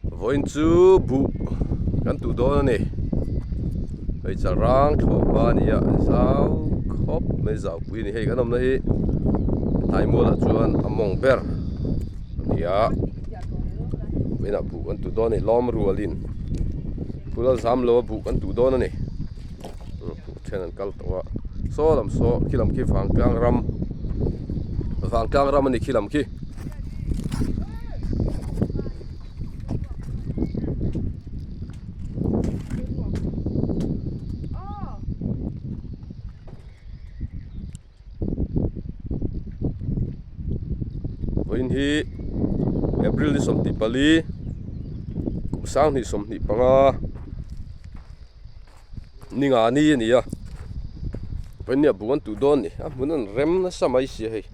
Vawiin chu buh kan tuh dawn a ni. Hei chalrang thlawhhma a ni a, zau khawp mai zau pui a ni. Hei kan awmna hi tlai mualah chuan a mawng ber a ni a. Vawiinah buh kan tuh dawn a ni lawm rualin phul a zam lo a buh kan tuh dawn a ni. Then an kal tawh a saw lam saw khi lam khi vangtlang ram vangtlang ram a ni khi lam khi. Vawiin hi April ni 24 kum sanghnih 25 ni nga ni a ni a vawiin nia buh an tuh dawn a ni a hmun an rem nasa mai sia hei.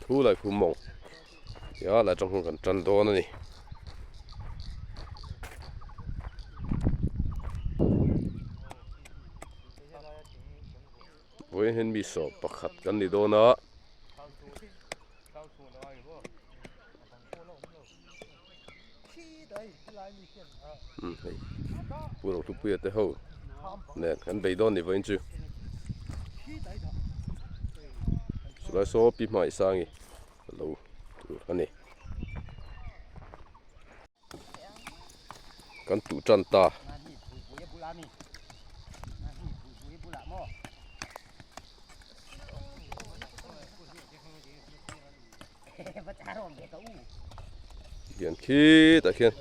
Thu lai khum mawng tia lai tang hian kan tan dawn a ni. Vawiin hian mi sawm pakhat kan ni dawn a. Hei pu Rohlupuia te ho nen kan bei dawn ni vawiin chu chulai saw pi hmai sangi a lo tur a ni kan tuh tan ta. Hian khitah khian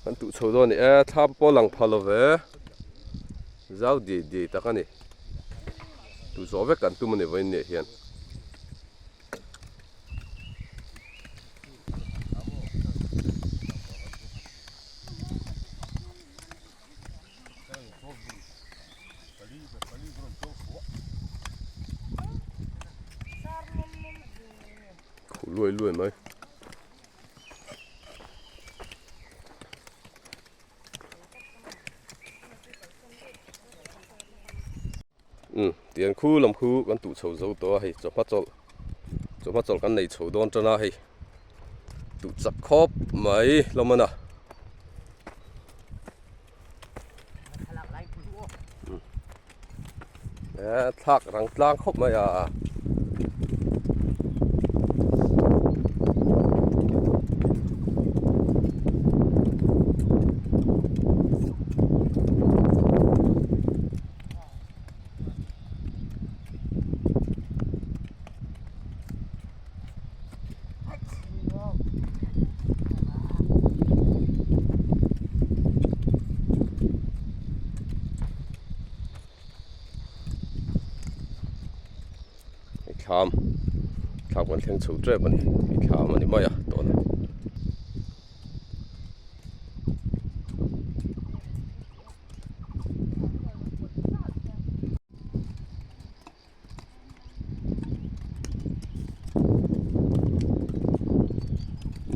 an tuh chho dawn a ni e thlam pawh a lang pha lo ve zau diai diai tak a ni tuh zawh vek an tum a ni vawiin ni ah hian. Khuh luai luai mai. Umm tiang khu lam khu kan tuh chho zo tawh a hei chawhma chawlh chawhma chawlh kan nei chho dawn tan a hei tuh chak khawp mai hlawm a na. Thlak rang tlang khawp mai a. Thlam thlam kan thleng chho tep a ni thlam a ni mai a tawna.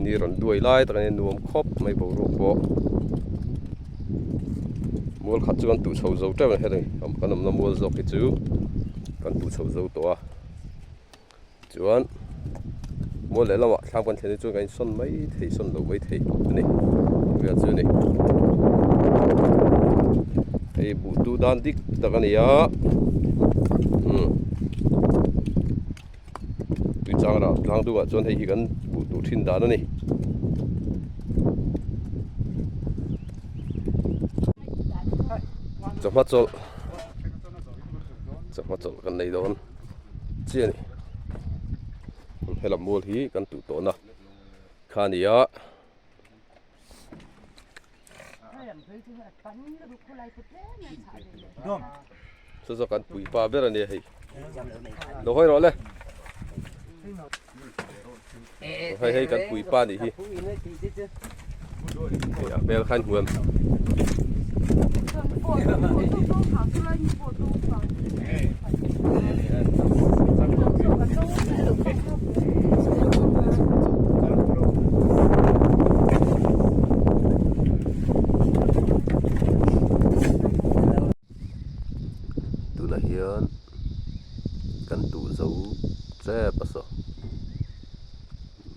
Ni rawn duai lai tak a ni nuam khawp mai boruak pawh mual khat chu kan tuh chho zo teuh a ni heti kan awmna mual zawk hi chu kan tuh chho zo tawh a chuan mual lehlamah thlam kan thlen hi chuan kan insawn mai thei sawn loh mai thei a ni tih vel chu a ni hei buh tu dan dik tak a ni a umm tuichang rah tlang dungah chuan hei hi kan buh tuh thin dan a ni. Chawhma chawlh chawhma chawlh kan nei dawn chiah a ni helam mual hi kan tuh tawhna kha a ni a. Saw saw kan pui pa ber a nia hei lo hawi rawh le hei hei kan pui pa nih hi a hmel khan hmuam kan tuh zo tep a saw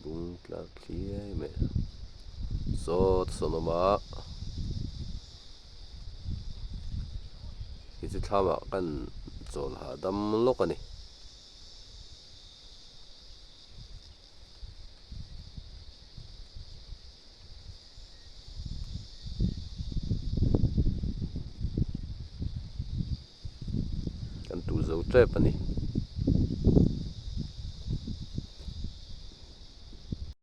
bung tlar thliai mai a saw te sawn a awm a khi chu thlam ah kan chawl hahdam lawk a ni. Kan tuh zo tep a ni.